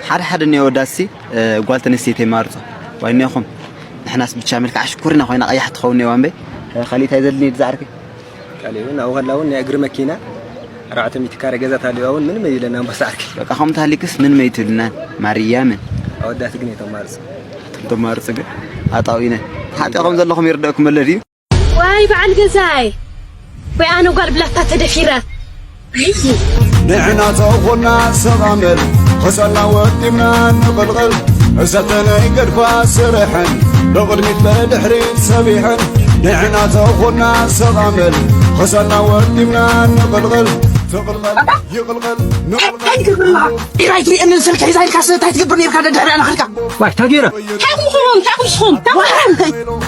ሓደ ሓደ እኒኦ ወዳሲ ጓል ተነስተይቲ የማርጾ። ዋይ እኒኦኹም ንሕናስ ብቻ መልክዓ ሽኩርና ኮይና ቀያሕ ትኸውን እኒኦ እምበይ። ካልእ እንታይ ዘድልኒ ድዛዕርኪ? ካልእ እውን ኣብኡ ከላ እውን ናይ እግሪ መኪና ኣርባዕተ ሚእቲ ካሬ ገዛ ታሊዋ እውን ምንም የብለና እምባ ሳዕርኪ። በቃ ከምኡ ታሊክስ ምንም ኣይትብልና። ማርያምን። ኣወዳት ግን የተማርጽ። ተማርጽ ግን ኣጣዊነ ሓጢኦም ዘለኹም ይርደእኩም ኣሎ ድዩ? ዋይ በዓል ገዛይ፣ ወይ ኣነ ጓል ብላታ ተደፊረ። ንሕና ተኾና ሰቓመል፣ ኸሰና ወዲምና ንቕልቕል። እሰተነይ ገድፋ ስርሐን፣ ብቕድሚት ብድሕሪት ሰቢሐን። ንሕና ተኾና ሰቓመል፣ ኸሰና ወዲምና ንቕልቕል። ትቕልቐል፣ ይቕልቐል፣ ንቕልቐል። እንታይ ትገብር ኣለኻ? ኢራይ ትሪእንን ስልኪ ሒዛ ኢልካ ስ-፣ እንታይ ትገብር ነርካ ደድሕሪኣ ናኸድካ? ዋይ፣ እንታይ ገይረ? እንታይ ኩምኹም? እንታይ ኩምኹም? እንታይ ኩምኹም?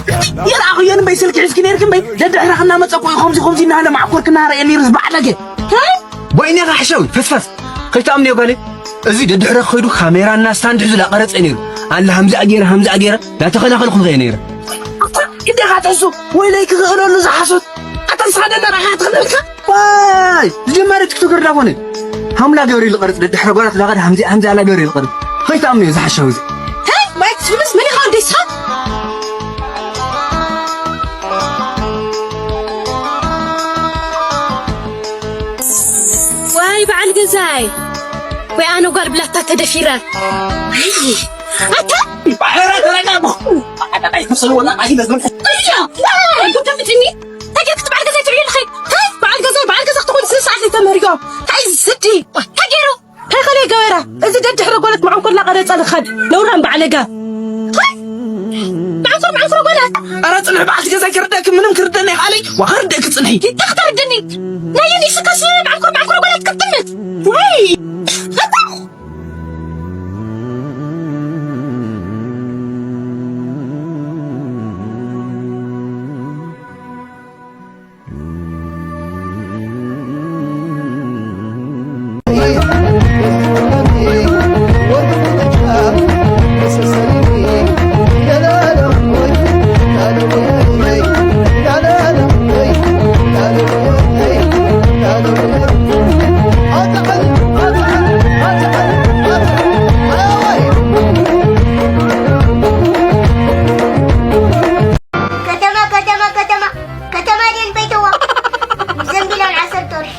ይርኣኹ እየን እምበይ ስልኪ ሒዝኪ ነርኪ እምበይ ደድሕረኽ እናመጸኩ እዩ ከምዚ ከምዚ እናሃለ ማዕኮርክ እናሃረ እየ ነይሩ ዝበዓለገ። እንታይ? ቦይኔኻ ሕሸዊ፣ ፈስፋስ። ከይትኣምንዮ ጓለይ። እዚ ደድሕረኽ ከይዱ ካሜራ እና ስታንድ ሒዙ ላቀረጸ ነይሩ። ኣላ ሃምዚኣ ገይረ፣ ሃምዚኣ ገይረ፣ ላተኸላኸልኩ ኸየ ነይረ። ኣታ፣ ክንደኻ ትሕሱ? ወይለይ ክኽእለሉ ዝሓሶት። ኣታ ንስኻ ደደራኻ ትኽልልካ? ዋይ! ዝጀማሪ ቲክቶከር ዳኾነ። ሃምላ ገበሪ ልቐርጽ፣ ደድሕረ ጓላት ላቐድ ሃምዚ፣ ሃምዚ ኣላ ገበሪ ልቐርጽ። ኸይትኣምኑ እዩ ዝሓሻው እዚ። ሄይ! ማይክ ትብልስ መን ኢኻ ወደይ ስኻ? ዋይ በዓል ገዛይ! ወይ ኣነ ጓል ብላታ ተደፊረ። ኣይ! ኣታ! ባሕራ ተረጋጉ! ኣታ! ኣይ! ክሰልወና! ኣይ! ለዝመን! እያ! ኣይ! ጉድ ተምጥኒ! ተጌት በዓል ገዛይ ትብዒ ኣለኺ። ታይ በዓል ገዛይ፣ በዓል ገዛ ክትኾን ስንት ሰዓት እዩ ተመሪጎ? ታይ ዝስዲ? ተጌሩ? ታይ ኸለይ ገበራ? እዚ ደድሕሪ ጓለት መዓንኮር ላቐረጸ ልኸድ። ነውራም በዓለጋ። ታይ? መዓንኮር፣ መዓንኮር ጓለት። ኧረ ጽንሒ በዓልቲ ገዛይ ክርደእኪ ምንም ክርደእኒ ይኽኣለይ። ዋ ክርደእኪ ጽንሒ። እንታይ ክተርድኒ? ናይ የኔ ስካስ መዓንኮር፣ መዓንኮር ጓለት ክትጥምት። ወይ! ከተማ፣ ከተማ፣ ከተማ፣ ከተማ ድየን በይተዋ? ዘንቢላን ዓሰርተ ወርሒ።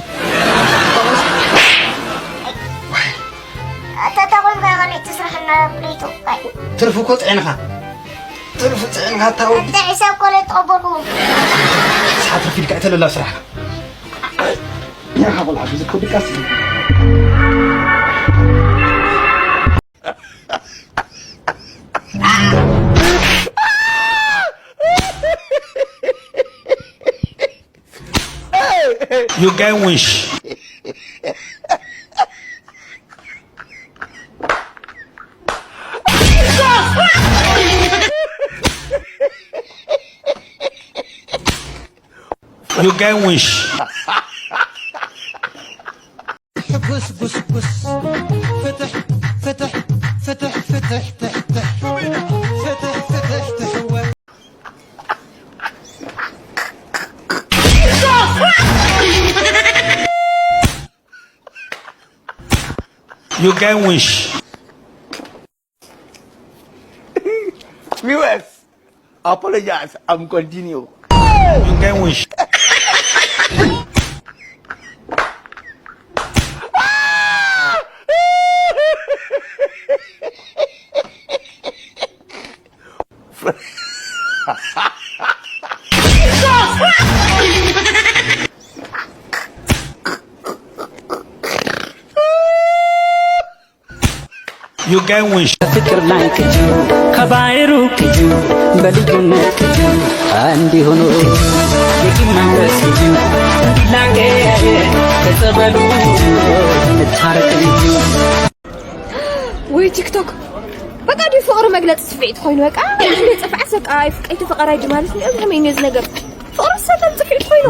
ኣታ፣ እታ ቆምካ ከመይ ትስርሐና ብለይቱ? ኣይ። ትርፊ እኮ ጽዒንካ። ትርፊ ጽዒንካ፣ እታ ወዲ። ኣታ፣ ሒሳብ እኮ ለይተቐበልኩ። ሰዓት ረፊድካ፣ ኣይተለላ ስራሕካ። ኣይ፣ ያኻ ቆልዓ፣ ብዙሕ እኮ ድቃስ እዩ። You can wish. You can wish. You can wish. Viewers, apologize, I'm continue. You can wish. You can wish. ፍቅር ላይ ክጁ ከባይሩ ክጁ በልዩነት ክጁ እንዲሆኑ የቂም መንፈስ ክጁ እንዲላቀ ከጸበሉ እንታረቅ ክጁ። ወይ ቲክቶክ በቃ ድዩ ፍቕሪ መግለፂ ስፍዒት ኮይኑ በቃ እንደ ፅፍዓስ በቃ ፍቀይቲ ፈቐራይ ድማለት እዚኣ ከመይ እዩ እዚ ነገር ፍቕሪ ሰላም ፅፍዒት ኮይኑ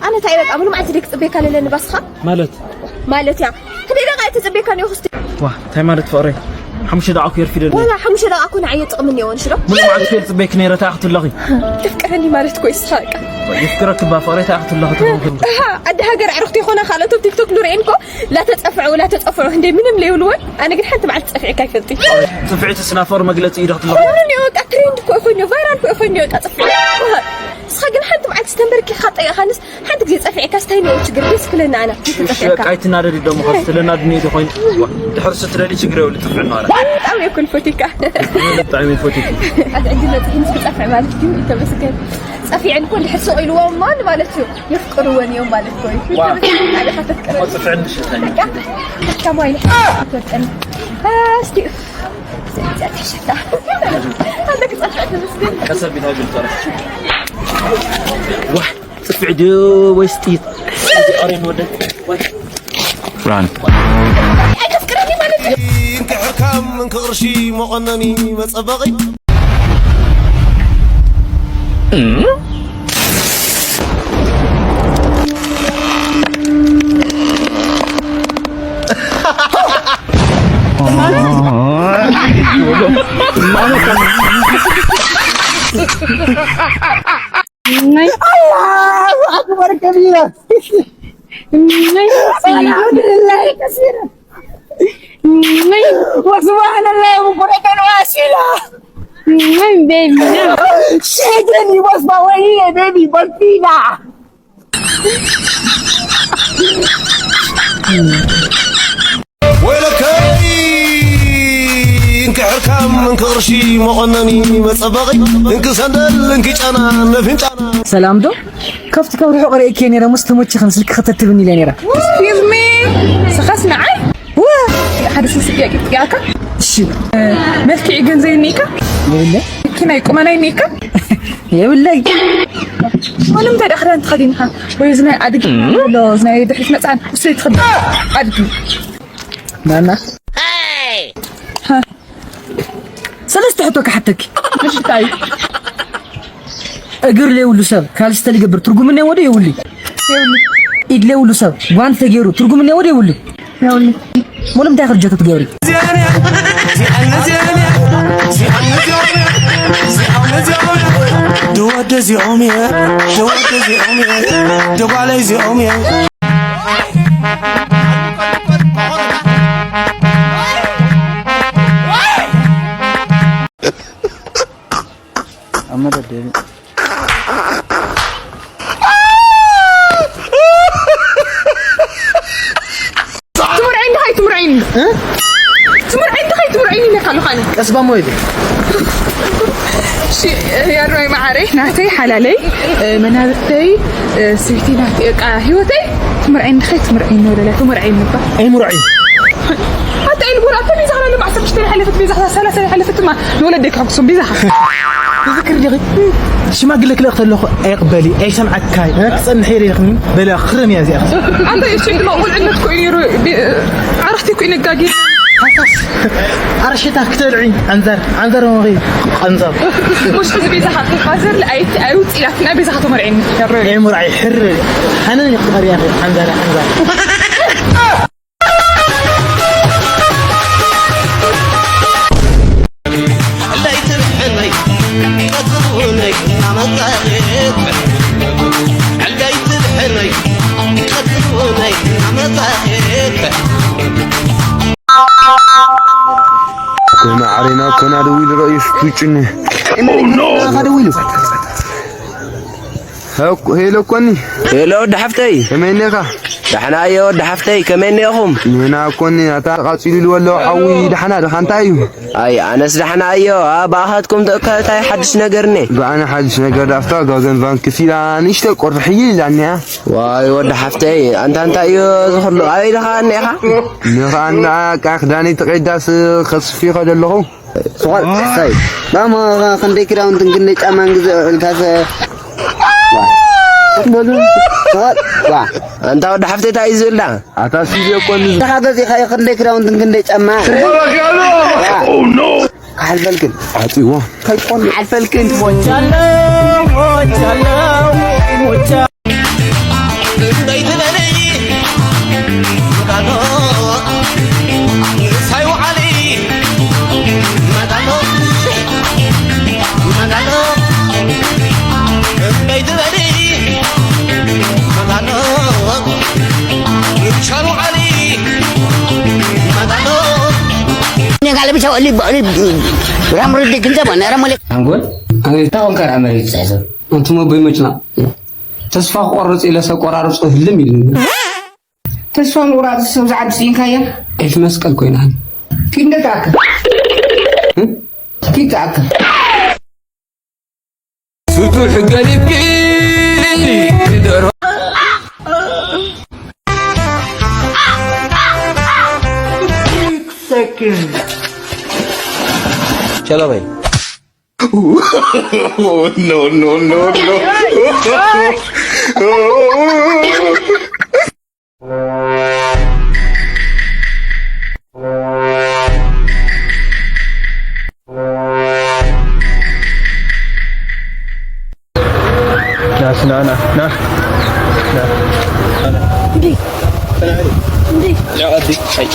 ኣነ እንታይ በቃ ሙሉ መዓልቲ ደቂ ፅቤካ ለለኒ ባስኻ ማለት ማለት እያ ክንደይ ደቃ እየ ተፅቤካ ኒኦ ክስቲ ዋ እንታይ ማለት ፍቕረይ ሓሙሽተ ደቂቃ እኮ የርፊደኒ። ዋላ ሓሙሽተ ደቂቃ እኮ ንዓይ ጥቕሚ እኒኦን ሽዶ። ሙሉእ መዓልቲ እኮ እየ ዝፅበየኪ ነይረ፣ እንታይ ክትብለኺ? ተፍቅረኒ ማለት እኮ ይስሓቅ። ይፍቅረኪ እባ ፍቕረይ፣ እንታይ ክትብለኺ ትብለኺ? እሃ፣ ኣደ ሃገር ኣዕሩኽቲ ይኾና ካልኦት ኣብ ቲክቶክ ንሪኤን እኮ ላተፀፍዑ ላተፀፍዑ እንደ ምንም ለይብልወን። ኣነ ግን ሓንቲ መዓልቲ ፀፊዕካ ኣይፈልጥን። ፅፍዒትስ ናይ ፍቕሪ መግለፂ እዩ ዶ ክትብለኺ? ቁሩን እዩ በቃ ትሬንድ እኮ ይኾን እዩ፣ ቫይራል እኮ ይኾን እዩ በቃ ፅፍዒ። እሃ፣ ንስኻ ግን ሓንቲ መዓልቲ ዝተንበርኪኻ ጠይቓንስ ሓንቲ ግዜ ጸፊዕካ ስታይ ነው ችግር ደስ ክለና ኣና። እሺ፣ በቃ ኣይትናደድ ደሞ፣ ኻስ ትለናድኒ ዶ ኮይኑ። ድሕር ስትደሊ ችግር የብሉ፣ ጥፍዕ ነው። በጣም የኩን ፎቲካ። በጣም የኩን ፎቲካ። ኣቲ ዕድል ለጥፊ ምስ ክጸፍዕ ማለት እዩ። ይተመስገን። ጸፊዐን እኮ እንድሕር ስቕ ኢልዎም ማን ማለት እዩ። የፍቅርወን እዮም ማለት እኮ እዩ። ዋ። ይተመስገን። ኣበይ ከተፍቅር? እኮ ጽፍዕን ምሽት። በቃ። ከማይ ነው። ተወጠን። እስቲ። እስቲ ተሸታ። አንተ ክጸፍዕ ተመስገን። ከሰብ ቢታጅ ተረፍ። ዋ። ጽፍዒ ድዩ ወይስ ጥይት? ራን። እንክሕካም እንክቕርሺ መቐነኒ መጸበቒ። ናይ ኣላሁ ኣክበር ከቢራ። ናይ ኣልሓምዱሊላሂ ከሲራ። ናይ ወስብሓነላሂ ቡኩረተን ወኣሲላ። ናይ ቤቢ። ሸይጠን ይወስባ ወይኔ ቤቢ በልፊና። ወይለከይ! እንኪ ሕርካም፣ እንኪ ቅርሺ መቐነኒ መጸበቒ፣ እንኪ ሰንደል፣ እንኪ ጫና፣ ነፊንጫና። ሰላም ዶ? ካብቲ ካብ ርሑቕ ርእየኪ ነይረ፣ ምስ ተመቸኽን ስልኪ ከተትብኒ ኢለ ነይረ። Excuse me፣ ስኻስ ንዓይ? ወ! ሓደ ስልሲ ጥያቄ ጥያቄ። እሺ። መልክዕ ገንዘብ እኒካ? የብለ። መኪና ቁመና እኒካ? የብለይ። ምንም እንታይ ደኣ ክዳን ተኸዲንካ ወይ እዚ ናይ ኣድጊ ኣሎ፣ እዚ ናይ ድሕሪት መጽዓን፣ እሱ ትኸዲ ኣድጊ። ናና። ሃ። ሰለስተ ሕቶ ክሓተኪ። እሺ፣ ታይ? እግር ለይብሉ ሰብ ካልሲ ተልገብር ትርጉም እኒአዎ ዶ የብሉን? የብሉን። ኢድ ለይብሉ ሰብ ጓንት ተገይሩ ትርጉም እኒአዎ ዶ የብሉን? የብሉን። ሙሉ እንታይ ክርጀቱ ትገብሪ? ድወደ እዚኦም እየ፣ ድወደ እዚኦም እየ፣ ድጓለ እዚኦም እየ። ኣብ መደርደሪ። ትምርዐኒ ዲኻ ኣይትምርዐኒ? እ? ትምርዐኒ ዲኻ ኣይትምርዐኒ ኢለካ ኣለኹ ኣነ። ቀስ ባሞ ኢለ። እሺ፣ ያድራይ መዓረይ፣ ናተይ ሓላለይ፣ እ፣ መናብርተይ፣ እ፣ ስዊቲ ናተይ፣ በቃ ህይወተይ፣ ትምርዐኒ ዲኻ ኣይትምርዐኒ ወለላ፣ ትምርዐኒ እባ። ኣይምርዐይ። ኣታ ኢልጎራ፣ ኣታ ቤዛኻ ለማ ዓሰርተ ሽዱሽተ ሓለፈት፣ ቤዛኻ ሰላሳ ሓለፈት፣ ማ ንወለደይ ክሕጉሶም፣ ቤዛኻ። ትዝክር ዲኺ? ሽማግለ ክልእኽ ተለኹ ኣይቕበሊ፣ ኣይሰምዓካይ፣ እ? ክጸንሕ ኢለ ኢልኽኒ፣ በለ፣ ክረም እያ እዚኣ። ኣታ እሺ፣ ብሎ ቁልዕነት ኮይኑ ነይሩ፣ ቢ-፣ ዓረኽቲ ኮይኑ ጋጊ። ኣርሽታ ክትበልዒ፣ ዓንዛር፣ ዓንዛር መመኺ፣ ዓንዛር። ሙሽ ሕዚ ቤዛኻ፣ ሃዘር ለኣይት፣ ኣይውጽእ ኢላትና፣ ቤዛኻ ተመርዒኒ፣ ያሮ። ኣይምርዓይ፣ ሕር። ሓነን ይቕበር ያኺ፣ ዓንዛር፣ ዓንዛር። ማዕሬና ኮና ደዊሉ ረእዩ ስቱጭኒ። ሄሎ ኮኒ። ሄሎ ወዲ ሓፍተይ። ከመይ እኒኻ? ደሕና እየ ወዲ ሓፍተይ፣ ከመይ እኒኹም? ንሕና ኮኒ ኣታ ተቓጺሉ ኣሎ ሓዊ ደሕና ዲኻ? እንታይ እዩ? ኣይ ኣነስ ደሕና እዮ። ኣ፣ ብኣኻትኩም ተእካ እንታይ ሓድሽ ነገር እኔ? ብኣነ ሓድሽ ነገር ዳፍታ ጋገን ቫን ክፊላ ንእሽቶ ቁርፊ ሕይል ኢላ እኒኣ። ዋይ ወዲ ሓፍተይ፣ ኣንታ እንታይ እዩ ዝኽሉ? ኣበይ ዲኻ እኒኻ? ንኻ እንዳ ቃ ክዳነይ ተቐይዳስ ከስፊ ይኸዶ ኣለኹ። ስቕ በል፣ ሳይ። ማማ፣ ክንደይ ክዳውንትን ክንደይ ጫማን ግዘ ኢልካስ፣ ዋ። ስቕ በል፣ ዋ። ኣንታ ወዲ ሓፍተይ እንታይ እዩ ዝብላ? ኣታ ሲዜ እኮ ንዝ- ተሓገዝ ኢኻ፣ ክንደይ ክዳውንትን ክንደይ ጫማ? ዋ። ክሓልፈልክን። ዓጽይዎ። ከይትኾን ዓልፈልክን። ሞቻለሁ፣ ሞቻለሁ፣ ሞቻ- على بيتها اللي اللي رام ردي كنت بنا رام اللي አንጎል አንጎል ታውን ከራ መሬት ጸሐሰ። ኣንቱም ኣቦይ መጭና ተስፋ ክቆርጽ ኢለ ሰብ ቆራርጾ ህልም ኢሉ። ተስፋ ምቑራጽ ሰብ ዝዓቢ ስኢንካያ። ዒፍ መስቀል ኮይና። ኪድ እንደተኣከ። እ? ኪድ ተኣከ። ፍቱሕ ገሊብኪ ክደሮ። ሸለበይ። No, no, no, no. ና፣ ና፣ ና፣ ና። ና። እንዴ? እንዴ? ያ፣ አዲ፣ አይ፣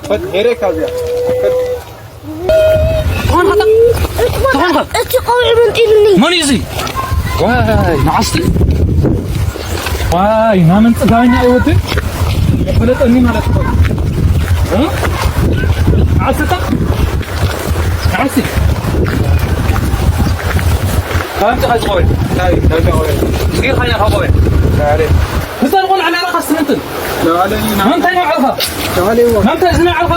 ፈት፣ ሄሬ ካብያ። ፈት። ተኾንካ? ተኾንካ? እቲ ቆቢዕ መንጢሉኒ። መን እዩ እዚ? ዋይ፣ መዓስቲ። ዋይ፣ ናመን ጽጋበኛ እዩ ወዲ። ፈለጠኒ ማለት እኮ። እ? መዓስቲ ታ? መዓስቲ። ካብ ጭቃ ጭቃ ወይ። ካብ፣ ካብ ጭቃ ወይ። እዚጌርካ ኢና ካብ ቆቢዕ። ምሳሌ ቆልዓ ናባኻ ስትምንትን። ናባለይ ኢና። መምታይ ናባዕልኻ? ናባለይ እዋ። መምታይ እዚ ናባዕልኻ?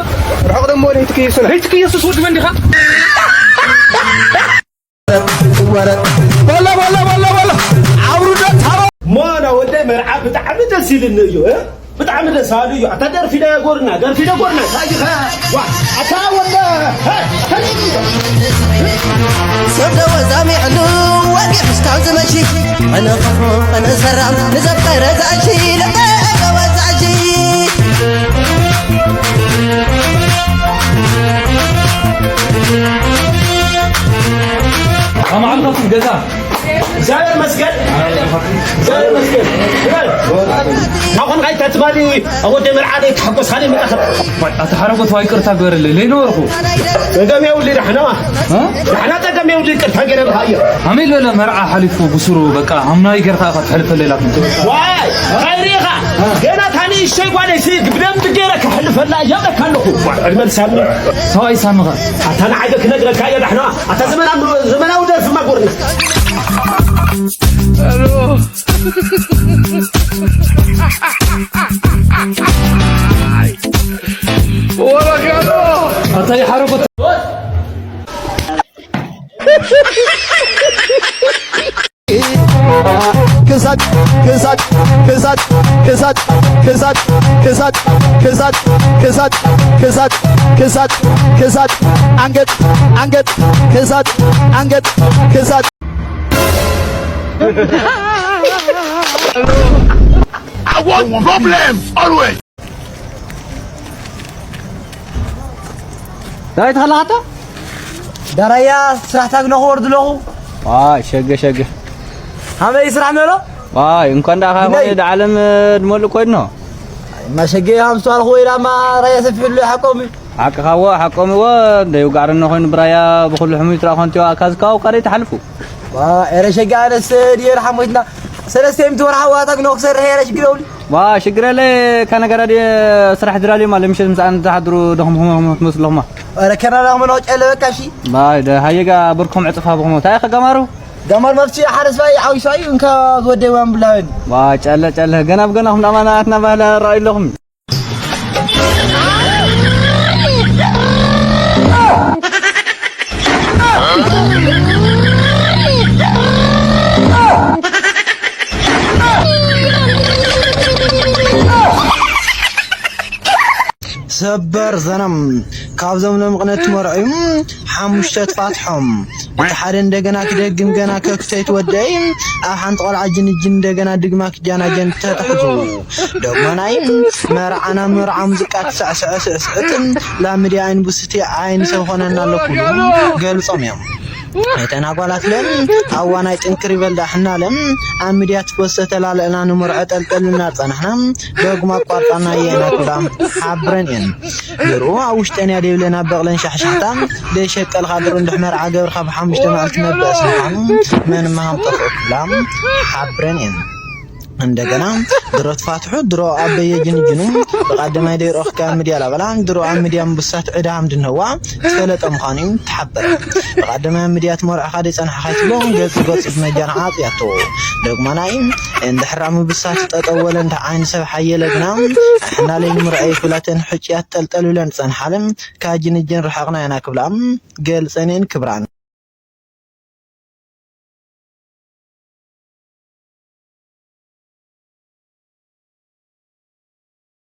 ርሑቕ ደሞ ለይትክየሱና። ለይትክየሱስ ወዲ መን ዲኻ? በላ፣ በላ፣ በላ፣ በላ። ዓብሩ ደት ሃሮ። ሞና ወደይ መርዓ ብጣዕሚ ደስ ኢልኒ እዩ፣ እ? ብጣዕሚ ደስ ኣሉ እዩ። ኣታ ደርፊ ዶ ጎርና፣ ደርፊ ዶ ጎርና። እንታይ ዲኻ? ዋ፣ ኣታ ወደ፣ ሀ፣ ሀ። ሰብ ደወዛሚዕሉ ወጊሕ እስካብ ዝመሺ፣ ኣነ ኸፍሮ፣ ኣነ ሰራም፣ ንዘብቀረ ዝኣሺ፣ ለቀ ወዛሺ። ከመዓልኩም ገዛ? እግዚኣብሔር ይመስገን። እግዚኣብሔር ይመስገን። ናኾን ቃይታ ትባሊ ኣወደ መርዓደ ተሐጎስ ኻሊ መጣኸ። ኣታ ሓረጎት ዋ ይቅርታ ገበረለይ። ለይነበርኩ። ጸገም የውሊ ዳሕና። እ? ዳሕና ጸገም የውሊ ይቅርታ ገይረ ብሃየ። ኣሜል በለ መርዓ ሓሊፉ ብስሩ በቃ ኣምናይ ገርካ ኢኻ ትሕልፈለይ ኢላትኒ። ዋይ፣ ኸይሪ ኢኻ። ገና ታኒ እሸይ ጓለይ ሲ ብደንብ ገይረ ክሕልፈላ እያበካ ኣለኹ። ዕድመ ልሳኒ። ሰብኣይ ሳምኻ። ኣታ ንዓይ ክነግረካ እየ ዳሕና። ኣታ ዘመና-፣ ዘመናዊ ደርፊ ማጎርና። ኣታ ይሓረጎት። ክሳድ፣ ክሳድ፣ ክሳድ፣ ክሳድ፣ ክሳድ፣ ክሳድ፣ ክሳድ፣ ክሳድ፣ ክሳድ፣ ክሳድ፣ ክሳድ፣ አንገት፣ አንገት፣ ክሳድ፣ አንገት፣ ክሳድ። I want problems always. ዳዊት ከለኻታ? ዳራያ ስራሕ ታግኖ ክወርድ ኣለኹ። ዋይ፣ ሸገ፣ ሸገ። ሃመይ ስራሕ መሎ? ዋይ፣ እንኳን ደኣ ኻብ ግዳይ። ኾነ ደዓለም ድመልእ ኮይኖ። ማሸገ ሃምስቱ ኣልኹ ወይ ዳማ ራያ ሰፊሕሉ ሓቆም እዩ። ሓቅኻ እዎ፣ ሓቆም እዎ፣ ደይ ውጋዕርኖ ኮይኑ ብራያ ብኹሉ ሕሙይ ትረኣ ኮንቲዋ ካዝካው ካደይ ተሓልፉ። ዋ፣ ኤረ ሸገ ኣነስ ድየ ሓሞትና ሰለስተ ሚእቲ ወርሓ ዋታ ግኖ ክሰርሕ ኤረ ሽግር የብሉ። ዋ፣ ሽግር የለ፣ ከነገራ ድየ ስራሕ ድራልዩ ማለት ምሸት ምስ ኣነ ተሓድሩ ደኹም ትመስለኹማ። ኧረ ከናዳኹም ነው ጨለ በቃ እሺ። ባይ፣ ደ ሃየጋ ብርኩም ዕጽፋ ብኹም። ታይ ከጋማሩ? ጋማር መፍትሒ ሓረስባይ ዓዊሳይ እንካ ዝወደይ ዋን ብላህን። ዋ፣ ጨለ፣ ጨለ፣ ገና ብገናኹም ዳማና ኣትና ባህላ ረኣዩ ኣለኹም። ሰበር ዘነም። ካብዞም ለምቕነት መርዑ ሓሙሽተ ትፋትሖም። እቲ ሓደ እንደገና ክደግም ገና ከክተይ ትወደይ ኣብ ሓንቲ ቆልዓ ጅንጅን እንደገና ድግማ ክጃናጀን ተታሕዙ። ደሞናይ መርዓና መርዓ ሙዚቃ ትስዕስዐ ስዕስዕትን ላምዲ ኣይን ቡስቲ ኣይን ሰብ ኾነና ኣለኩሉ ገልጾም እዮም። እተን ኣጓላት ለን ኣዋናይ ጥንክር ይበል ዳሕና ለን ኣብ ሚድያ ትፖስተ ተላለእና ንምርዖ ጠልጠል እናጸናሕና ዶግማ ኣቋርጣና የና ክብላ ሓብረን እየን። ድሮ ኣብ ውሽጠን እያ ደይብለን ኣብ በቕለን ሻሕሻሕታ ደይሸቀልካ ድሮ እንድሕ መርዓ ገብርካ ብሓሙሽተ መዓልቲ መበእስ ምዃኑ መን መሃም ጠፍኦ ክብላ ሓብረን እየን። እንደገና ድሮ ትፋትሑ ድሮ ኣብ በየጅንጅኑ ብቐደማይ ደይረኽካ ሚድያ ላበላ ድሮ ኣብ ሚድያ ምብሳት ዕዳ ሃምድነዋ ዝፈለጠ ምዃኑ እዩ ተሓበረ። ብቐደማይ ሚድያ ትመርዕኻ ደይጸናሕኻ ይትብሎ ገጽ ገጽ ብመጃና ዓጽያቶ። ደግማናይ እንድሕራ ምብሳት ጠጠወለ እንተ ዓይኒ ሰብ ሓየለ ግና ኣሕናለይ ንምርኣይ ኩላተን ሕጭያት ጠልጠል ብለን ጸንሓለን ካጅንጅን ርሓቕና ኢና ክብላ ገልጸኔን ክብራን።